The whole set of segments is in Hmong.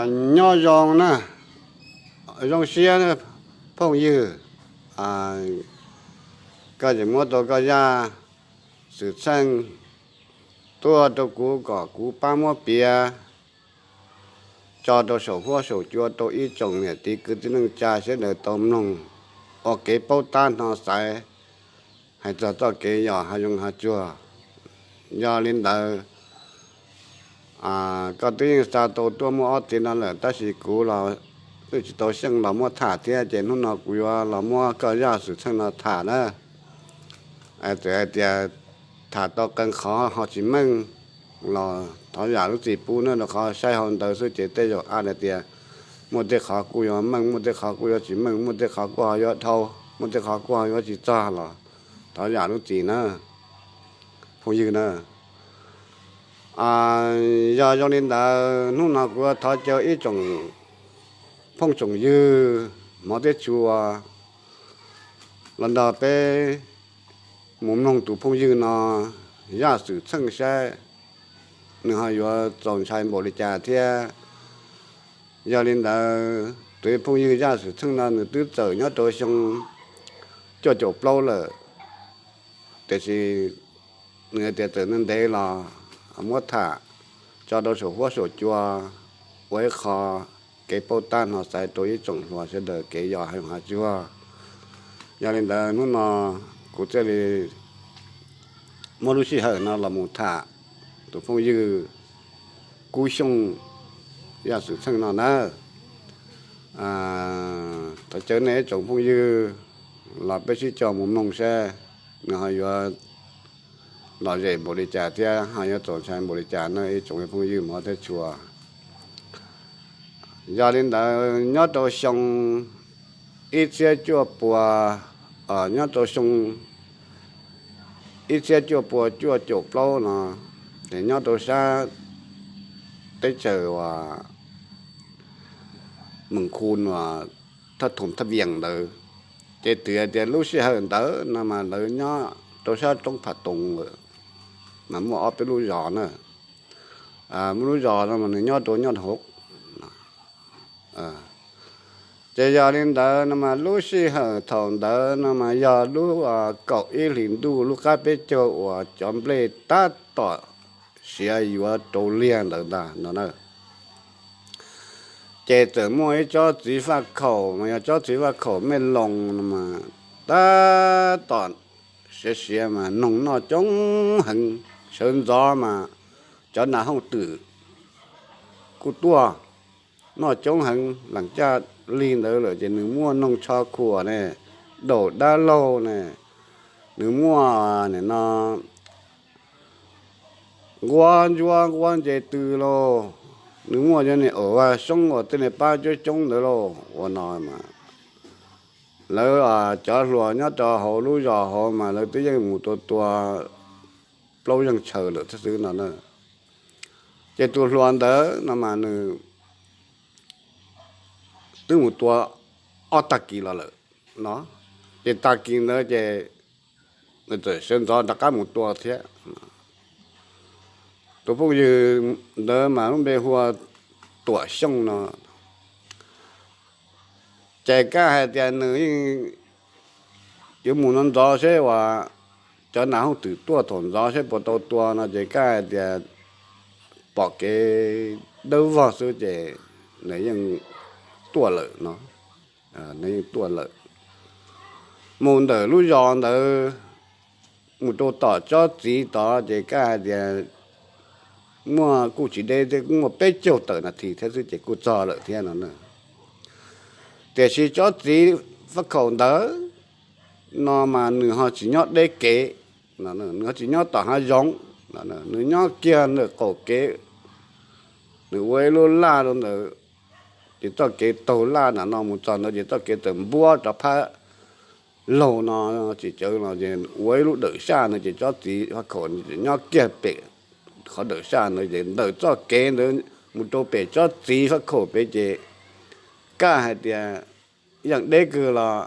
Nyob zoo na, zoo siab phooj ywg, koj tseem muab tau koj zaj xwm txheej tuaj rau kuv kom kuv pab muab piav tso rau saum huab saum cua rau ib tsoom niam txiv kwv tij neej tsa sawv daws tau mloog ua kev paub tab hno xaiv hais txog txoj kev yos hav zoov hav tsuag. Yog li ntawd, koj twb yeej xa tau tuaj muaj ob txhiab no lawm tab sis kuv los twb tsis tau xyeej los muab tham thiab ces hnub no kuv yuav los muab koj zaj xwm txheej no tham na. Txawm hais tias tham tau qee qhov ho tsis meej los thov zam lub txim pub na, rau qhov saib hauv ntawd xwb ces tej zaum a hais tias muaj tej qhov kuj yuav meej, muaj tej qhov kuj yuav tsis meej, muaj tej qhov kuj ho yuav dhau, muaj tej qhov kuj ho yuav tsis txog los thov zam lub txim na, phooj ywg na. Yog zoo li ntawd hnub no kuv thov caw ib tsoom phooj tsoom ywg hmov thiab tshua los nrog peb mus mloog tus phooj ywg no zaj xwm txheej saib nws ho yuav txaus ntshai npaum li cas thiab. Yog li ntawd tus phooj ywg zaj xwm txheej no nws twb txawm nyob rau xyoo cuaj caum plaub lawm, tiam sis nws tias txawm ntev los muab tham tso rau saum huab saum cua ua ib qho kev paub tab hno xaiv rau ib tsoom hluas sawv daws kev yos hav zoov hav tsuag. Yog li ntawd hnub no kuv thiaj li muab lub sij hawm no los mus tham tus phooj ywg Kub Xyooj zaj xwm txheej no na. Thov caw nej ib tsoom phooj ywg los peb sib coj mus mloog saib nws ho yuav lom zem npaum li cas thiab ho yuav txaus ntshai npaum li cas na ib tsoom phooj ywg hmov thiab tshua. Yog li ntawd nyob rau xyoo ib txhiab cuaj pua, nyob rau xyoo ib txhiab cuaj pua cuaj caum plaub no, nyob rau sab teb chaws uas Mees Khu uas thaj Thoom Thaj Vias ntawd, ces twb hais tias lub sij hawm ntawd no mas lawv nyob rau sab roob Pham Toos lawm, mas muaj ob peb lub zos na, muaj lub zos no mas nws nyob rau nyob hauv. Ces yog li ntawd no mas lub sij hawm thaum ntawd no mas yog lub kaum ib hlis ntuj lub qab peb caug uas cov nplej tab tom siav yuav rau liag ntawd ntag no na. Ces txawm muaj ib tsob txiv faj khaum mas yog tsob txiv faj khaum mej loos no mas tab tom siav siav mas noog noj coob heev, sawv ntxov mas cov nas hooj twm kuj tuaj noj coob heev. Lees caj li ntawd lawm ces nws muaj noog tsho khuam ne, daum dab laug ne, nws muaj nim no nquab ntsuab nquab nce tw lauj, nws muaj cov niag aum vaj soob uas tej niag pab coob coob ntawd lauj ua no mas lawv cov hluas nyob rau hauv lub zos hauv mas lawv twb yeej mus tua tua plaub yeej chaw lawm thiab xwb no na. Ces tus hluas ntawd no mas nws twb mus tua ob tag kis los lawm no, ces tag kis ntawd ces nws txawm sawv ntxov rov qab mus tua thiab. Tus phooj ywg ntawd mas lub npe hu ua Tuam Xyooj no. Ces kaj hais tias nws yeej yuav mus no ntxov seb uas cov nas hooj twm tuaj thaum ntxov seb puas tau tua no ces kaj hais tias pom kev dawb vog xwb ces nws yeej tuaj lawm no, nws yeej tuaj lawm. Mus ntawm lub zos ntawd mus rau tom tsob txiv tod ces kaj hais tias muaj kuj tsis deb thiab, kuj muaj peb caug tawm nas this thiab xwb ces kuj txog lawm thiab no. Tiam sis tsob txiv faj khaum ntawd no mas nws ho tsis nyob deb kev, nws ho tsis nyob tom hav zoov, nws nyob kiag ntawm qaum kev. Nws ua ib lub laj rau ntawd, ces txoj kev taug laj ntawm no mus txog ntawd ces txoj kev txawm npuab rov phab laug no tsis cawv los ces ua ib lub dawm saj no ces tsob txiv faj khaum nyob kiag pem qhov dawm saj ntawd ces ntawm txoj kev ntawd mus rau pem tsob txiv faj khaum pem ces kaj hais tias yeej deb kawg los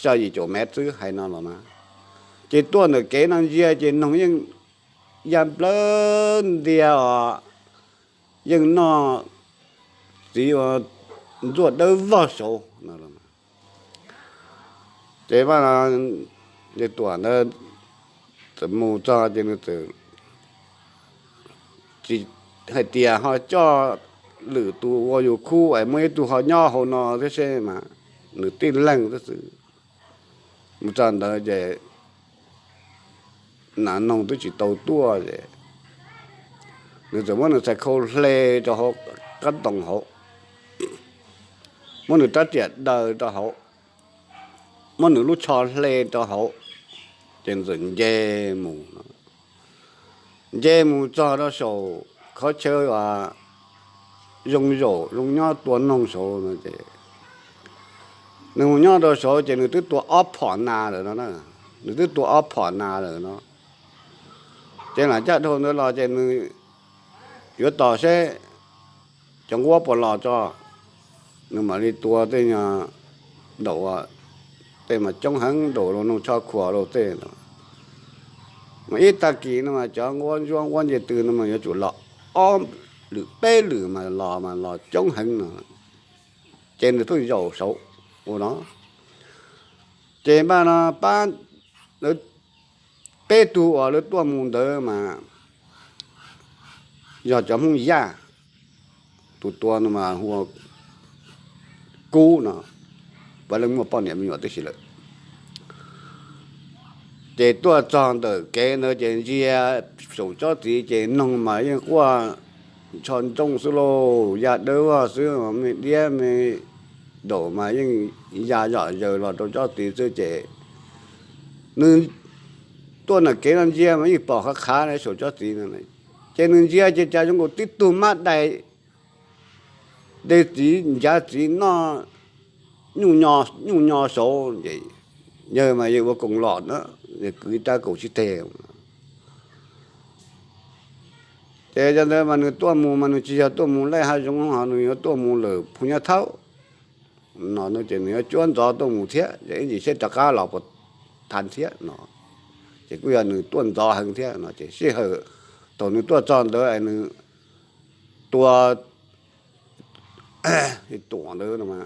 xya yim caum mev xwb hais no los mas. Ces tuaj ntawm kev no ntsia ces noog yeej ya nplawg ntia os, yeej noj txiv ua ntxuaj dawb vog saud no. Ces mas, ces Tuam ntawd txawm mus txog ces nws txawm tsis hais tias ho coj lwm tus ua yus khub es muaj ib tug ho nyob hauv no thiab seb mas, nws tib leeg xwb. Mus txog ntawd ces nas noog twb tsis tau tuaj ces nws txawm muab nws txhais khau hle rau hauv qab toos hauv, muab nws rab riam daws rau hauv, muab nws lub tsho hle rau hauv, ces nws txawm nce mus. Nce mus txog rau saum qhov chaw uas zoo zaum zoo nyob tua noog saud no ces, nws mus nyob rau saud ces nws twb tua ob phom nas lawm no, nws twb tua ob phom nas lawm no. Ces lam caj dhau ntawd los ces nws yuav tos seb cov nquab puas los tso, nws mam li tua tej nyuag daum, tej mas coob heev, daum los noog tsho khuam los tej no. Mas ib tag kis no mas cov nquab ntsuab nquab nce tw no mas yuav tsum los ob lwm peb lwm mas los mas los coob heev no, ces nws thiaj zaum saud ua no. Ces npaj no pab lawv peb tug uas lawv tuaj mus ntawd mas yog cov Hmoob Yaj, tus tua no mas hu ua Kub no, puav leej muaj poj niam me nyuam tib si lawm. Ces tuaj txog ntawm kev ntawd ces ntsia saum tsob txiv ces noog mas yeej quaj ntsho ntsooj xwb lauj, ya dawb vog xwb, me diab me daum mas yeej ya zom zaws los rau tsob txiv xwb ces nws tuaj ntawm kev no ntsia mas yeej pom qhov qhav saum tsob txiv no. Ces nws ntsia ces cas zoo nkaus tib tug mab dais de txiv ncav txiv noj nyuj nyo saud, yawg mas yawg ua koom los na, kwv rab kaum tsib teg. Ces yog ntawd mas nws tuaj mus mas nws tsis yog tuaj mus laij hav zoov ho nws yuav tuaj mus lawm phu nyob thaub no ces nws yuav cuab ntxov tuaj mus thiab, ib ntsis seb rov qab los puas thav thiab no. Ces kuj yog nws tuaj ntxov heev thiab no ces sij hawm thaum nws tuaj txog ntawd nws tua Tuam ntawd no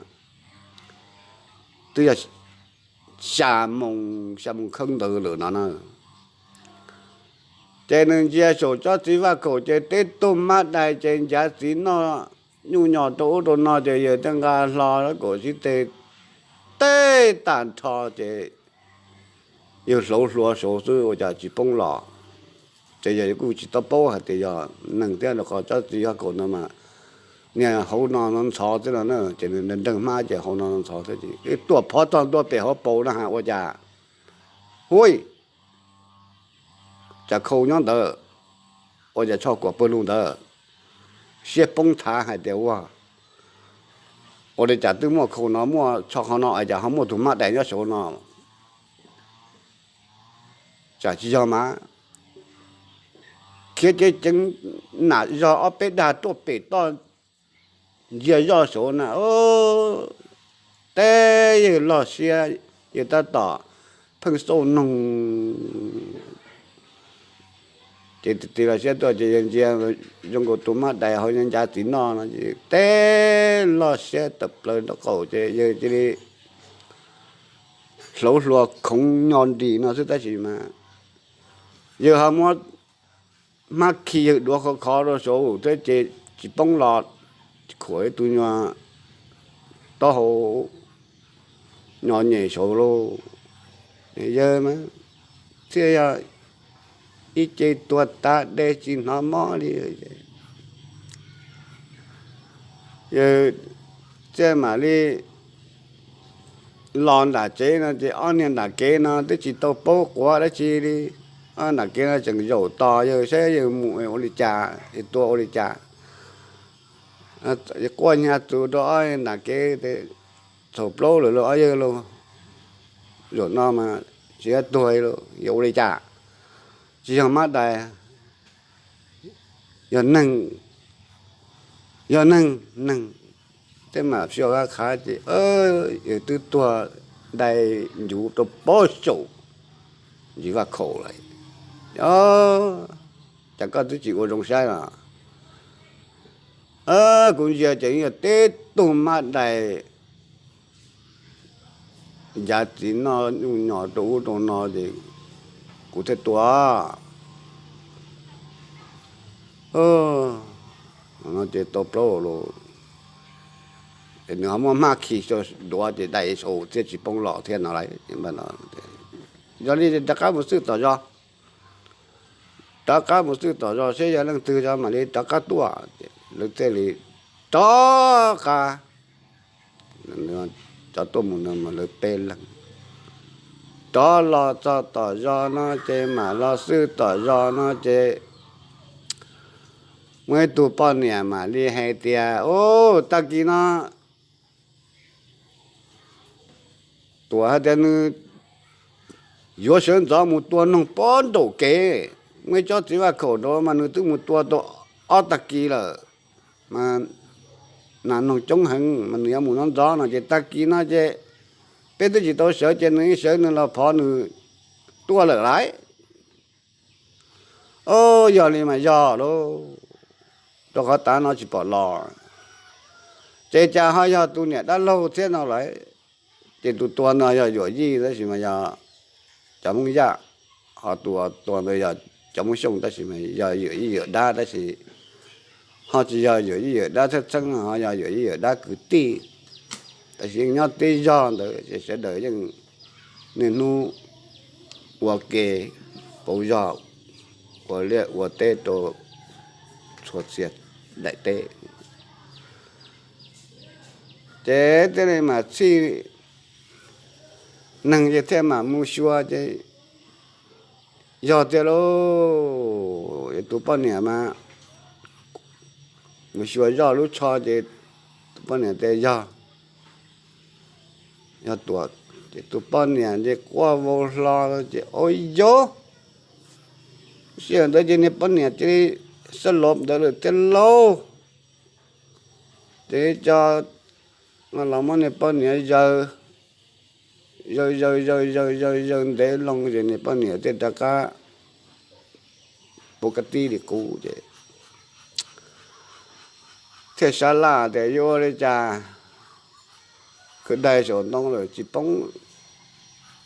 twb yog xya moo, xya moo kheeb ntawd lawm no na. Ces nws ntsia saum tsob txiv vaj khaum ces tib tug mab dais ces ncav txiv noj nyuj nyo rau ub rau no ces yawg thiaj nqa hlo rab kaum tsib teg teb tag nrho ces yawg hlauv hlua saud xwb ua cas tsis poob los. Ces yawg kuj tsis tau paub hais tias yog neeg thiab rau qhov tsob txiv vaj khaum no mas niag hauv no ntxhov thiab no na, ces nws nreeg hmab ces hauv no ntxhov thiab ces tuaj phov txog ntua pem hauv paus na has ua cas, hu, cas khau nyob ntawd, ua cas tsho kuam pawg lug ntawd, siab poob thav hais tias ua, ua li cas twb muaj khau no muaj tsho qhov no es cas ho muaj tus mab dais nyob saud no. Tsam tsis yog mas khiav ceev ceev nam zog ob peb dag tuaj pem toj ntsia zoj saud na, teb yawg loj siab, yawg tab tom pheej xauj noog ces tis tis los siab tuaj ces yawg ntsia zoo nkaus tus mab dais hauv ncav txiv noj no ces teb loj siab tawm plaws nraub qaum ces yawg cia li hlauv hlua khoov nyo nris no xwb tab sis mas yawg ho muab hmab khi yawg duav khov khov rau saud thiab ces tsis poob los, khuam ib tug nyuag taub hau nyo nyem saud lauj. Yawg mas thiaj yog ib ce tuag tas de tsis hnov mob li. Yawg thiaj mam li los nram tsev no ces ob niag nram kev no twb tsis tau paub quav dab tsi li. Ob nram kev no tseem zaum tos yawg saib yawg mus ua li cas, tua ua li cas. Quaj nyag txus rau ob nram kev, txhaum plaub lawm lauj ob yawg lauj, zaum no mas tsis tuag lauj, yuav ua li cas? Tsis yog mab dais, yog neeg, yog neeg, neeg. Tej mam fij qab qhav ces yawg twb tuag dai ncuv rau pob saum ntsis vaj khaum lawm. Cas koj twb tsis ua zoo saib los? Kuv ntsia ces yog tib tug mab dais ncav txiv noj nyuj nyos rau ub rau no ces kuv thiaj tua. No ces tau plaub los, nws ho muaj hmab khi duav ces dais saum thiaj tsis poob los thiab no lauj. Yog li rov qab mus xwb tom zos, rov qab mus xwb tom zos seb yog leej twg zos mam li rov qab tuaj. Lawv thiaj li rov qab, cov tuaj mus no mas lawv peb leeg, rov los txog tom zos no ces mam los xwb tom zos no ces muaj ib tug poj niam mam li hais tias, Ub, tag kis no Tuam hais tias nws yuav sawv ntxov mus tua noog pem nraum kev, muaj ib tsob txiv vaj khaum nraud mas nws twb mus tua tau ob tag kis lawm, mas nas noog coob heev mas nws yuav mus ntxov ntxov no ces tag kis no ces peb twb tsis tau sawv ces nws sawv nws los phov nws tuaj lawm lauj. Ub, yog li mas yog lauj, rau qhov tav no tsis pom los, ces cas ho yog tus niam dab laug thiab no lawm. Ces tus tua no yog Yuam Yij tab sis mas yog cov Hmoob Yaj, ho tus tua ntawd yog cov Hmoob Xyooj tab sis mas yog Yuam Yij Yuam Dab tab sis ho tsis yog Yuam Yij Yuam Dab txheeb txheeb, ho yog Yuam Yij Yuam Dab kwv tij, tab sis yeej nyob tib zog ntawd ces sawv daws yeej niaj hnub ua ke pauv zog ua liaj ua teb rau txhua txhia daim teb. Ces thiaj li mam txhij neeg ces thiaj mam mus xyuas ces yog tiag lauj. Tus poj niam mas mus xyuas zoj lub tsho ces tus poj niam tias yog, yog Tuam. Ces tus poj niam ces quaj vau hlo ces, Au yau, sij hawm ntawd ces niag poj niam cia li xab lov ntawd lawm thiab lauj. Ces cov los muab niag poj niam zaws, zaws zaws zaws zaws zaws zaws ntev loo ces niag poj niam thiaj rov qab puv kab tib li qub ces thiaj sab laj tias yuav ua li cas, kwv daig saum ntoo lawm tsis poob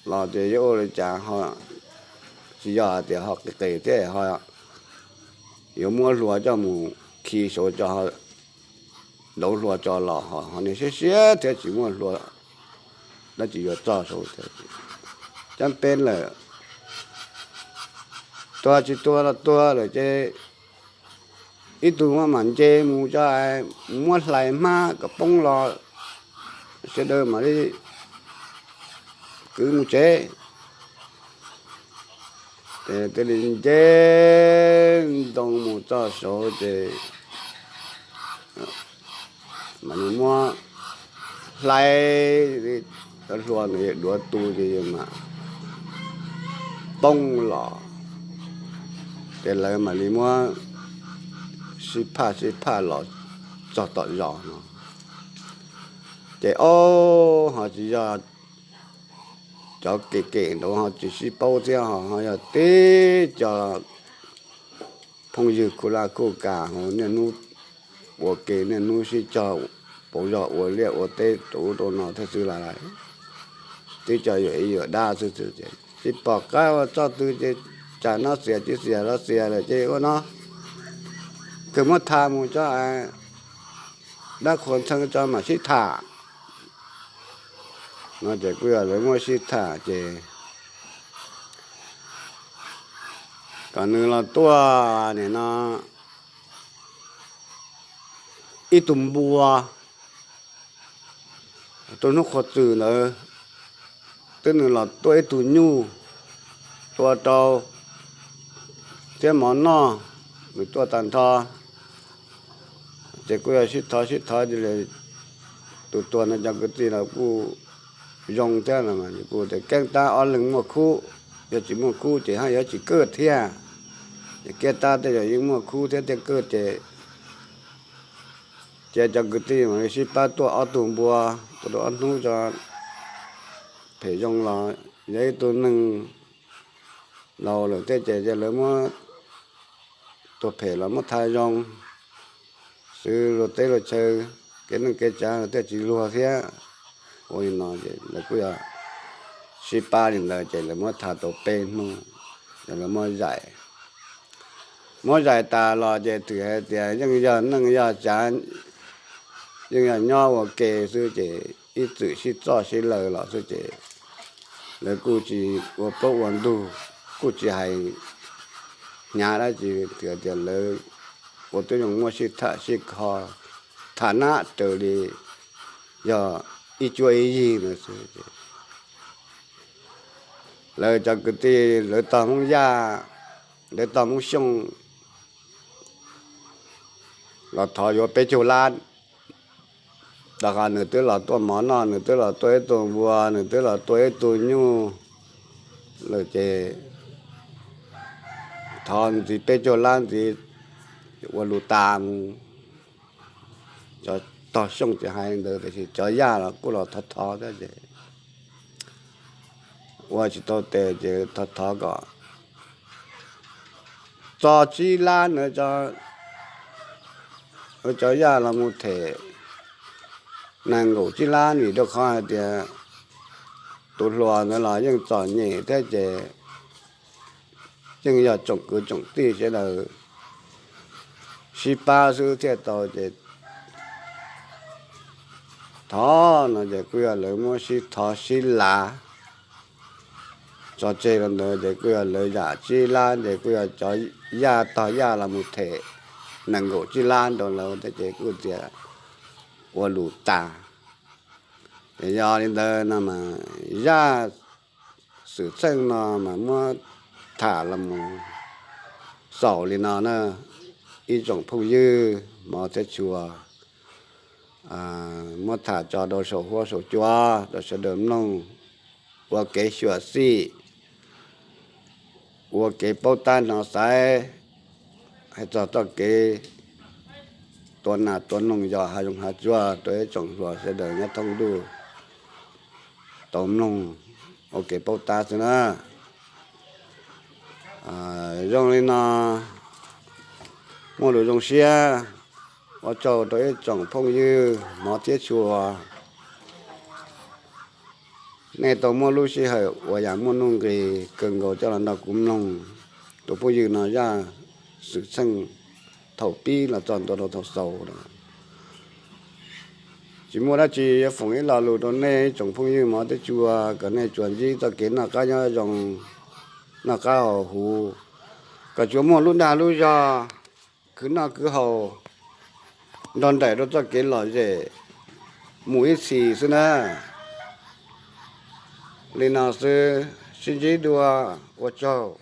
los ces yuav ua li cas ho tsis yog hais tias ho qis qis thiab ho yuav muab hlua coj mus khi saud tso, dauv hlua tso los ho niag siab siab thiab tsis muaj hlua dab tsi yuav txog saud thiab. Cab peb lawm, tuag tsis tuag los tuag lawm ces ib tug maj mam nce mus tso, muab hlais hmab kom poob los sawv daws mam li kwv mus tsev. Ces thiaj li nce ntoo mus txog saud ces mam li muab hlais, hlua ntawd duav tu ces mam poob los, ces lawv mam li muab sib phaj sib phaj los txog tom zos no. Ces ob ho tsis yog cov kem kem nraud ho tsis sib paub thiab ho, ho yog tib co phooj ywg khuj laj khuj kas ho niaj hnub ua ke niaj hnub sib cog pauv zog ua liaj ua teb rau ub rau no thiab xwb lawm. Tib co yuam ib yuam dab xwb xwb ces tsis pom qab ua txoj twg ces tsam no xiam tsis xiam los xiam lawm ces ua no, kawg muab tha mus tso, dab qhuas ntxhee tso mam sib tham. No ces kuj yog lawv muab sib tham ces kom nws los tuaj nim no ib tug npua, rau hnub qhuav txwm ntawd twb nws los tuaj ib tug nyuj tua rau thiab mov noj, nws tuaj tag nrho. Ces kuj yog sib thov sib thov tus tuag no cov kwv tij los kuj zoo thiab, kuj tias keeb tab ob leeg muaj khub, yog tsis muaj khub ces haj yog tsis kawg thiab. Ces keeb tab tej zaum yeej muaj khub thiab thiaj kawg ces cia cov kwv tij mam li sib pab tuaj ob tug npua, tua rau ob hnub tso phem zoo los yog ib tug neeg laus lawm thiab ces lawv muab tuag phem los muab tha zoo, xwb, luag teb luag chaw, kev neej kev tsav los thiaj tsis luag thiab. Ua li no ces lawv kuj yog sib pab li ntawd ces lawv muab tham tau peb hnub, lawv muab zais, muab zais tas los ces twb hais tias yeej yog neej yog tsav, yeej yog nyob ua ke xwb ces ib txwm sib txoj sib law los xwb ces lawv kuj tsis ua plaub ua ntug, kuj tsis hais hnyav dab tsi, twb tias lawv ua twb zoo muab sib tham sib kho, tham nab raws li yog ib cuab ib yig ntawd xwb. Lawv cov kwv tij lawv tog Hmoob Yaj, lawv tog Hmoob Xyooj los thov yuav peb caug lab, rau qhov nws twb los tuaj mov noj, nws twb los tuaj ib tug npua, nws twb los tuaj ib tug nyuj lawm ces thov ntxiv peb caug lab ntxiv ua lus tas mus. Cov tog Xyooj ces hais li ntawd tiam sis cov Yaj los kuj los thov thov thiab ces ua tsis tau tes ces thov thov kom txog tsib lab na, cov Yaj los mus them nees nkaum tsib lab vim rau qhov hais tias tus hluas ntawd los yeej txom nyem thiab ces yeej yog tsoom kwv tsoom tij sawv daws sib pab xwb thiaj tau ces thov no ces kuj yog lawv muab sib thov sib lav tso tseg rau ntawd ces kuj yog lawv zam tsib lab ces kuj yog cov Yaj tog Yaj los mus them nees nkaum tsib lab rau lawv thiab ces kuj tias ua lus tas. Ces yog li ntawd no mas zaj xwm txheej no mas muab tham los mus xaus li no na, ib tsoom phooj ywg hmov thiab tshua, muab tham tso rau saum huab saum cua rau sawv daws mloog ua kev xyuam xim, ua kev paub tab hnov xaiv, hais txog txoj kev tua nas tua noog yos hav zoov hav tsuag rau ib tsoom hluas sawv daws nyob thoob ntuj tau mloog ua kev paub tab xwb na. Zoo li no, muaj lus zoo siab ua tsaug rau ib tsoom phooj ywg hmov thiab tshua. Nej tau muab lub sij hawm uas yam muaj nuj nqis kawg nkaus coj los nrog kuv mloog tus phooj ywg no zaj xwm txheej thaum pib los txog ntua rau thaum xaus. Tsis muaj dab tsi yuav foom ib lo lus rau nej ib tsoom phooj ywg hmov thiab tshua, kom nej tsuas ntsib txoj kev noj qab nyob zoo, noj qab haus huv, kom tsuas muaj lub dag lub zog khwv noj khwv haus nrog nraim rau txoj kev lom zem mus ib txhis xwb na. Li no xwb, sib ntsib dua, ua tsaug.